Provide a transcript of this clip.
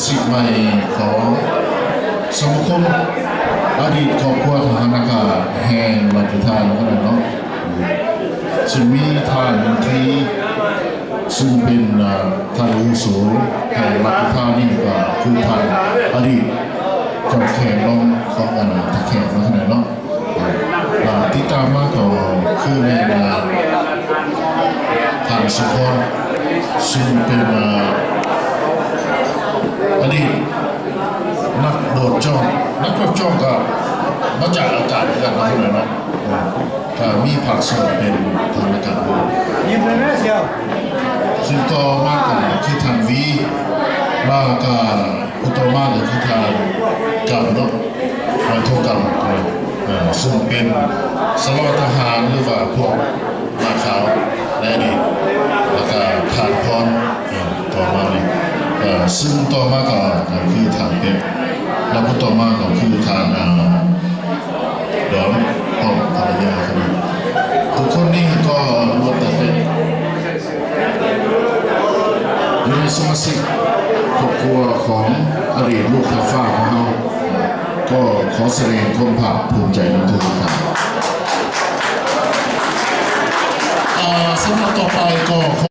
ຊິກໃໝ່ຂອງສະມາຄົມອະດີດຄອບຄົວທະຫານອາກາດແຫ່ງລັດທິທ່ານເນາະ ເນາະ ຊຶ່ງມີທ່ານມົນຕີ ຊຶ່ງເປັນ ເອີ ທ່ານອາວຸໂສແຫ່ງລັດທິທ່ານນີ້ ກໍຄືທ່ານອະດີດເຈົ້າແຂວງລອງຂອງ ອັນ ທ່າແຂກເນາະ ເນາະ. ອ່າ ຕິດຕາມມາກໍຄືແມ່ນ ອ່າ ທ່ານສຸພອນ ຊຶ່ງເປັນ ອ່າ ອະດີດນັກໂດດຈ້ອງ ນັກໂດດຈ້ອງກໍມາຈາກອາກາດຄືກັນເນາະ ເນາະ ອ່າ ກໍມີພາກສ່ວນເປັນທະຫານອາກາດດ້ວຍ. ຍິງເລີຍແມ່ສ່ຽວ ຊຶ່ງຕໍ່ມາກໍຄືທ່ານວີ ແລ້ວກໍ ຜູ້ຕໍ່ມາກໍຄືທ່ານກຳເນາະ ທ່ານໂທກຳ ເອີ ຊຶ່ງເປັນສາລະວັດທະຫານ ຫຼືວ່າພວກມ້າຂາວໃນອະດີດ ແລ້ວກໍທ່ານພອນ ເອີ ຕໍ່ມານີ້ ເອີ ຊຶ່ງຕໍ່ມາກໍ ກໍຄືທ່ານເປັກ ແລະ ຜູ້ຕໍ່ມາກໍຄືທ່ານ ອ່າ ດອນ ພ້ອມພັນລະຍາ ທຸກຄົນນີ້ກໍລ້ວນແຕ່ເປັນ ຢູ່ໃນສະມາຊິກຄອບຄົວຂອງອະດີດລູກທ້າວຟ້າຂອງເຮົາ ກໍຂໍສະແດງຄວາມພາກພູມໃຈນຳທຸກທ່ານ. ອ່າ ສຳລັບຕໍ່ໄປກໍ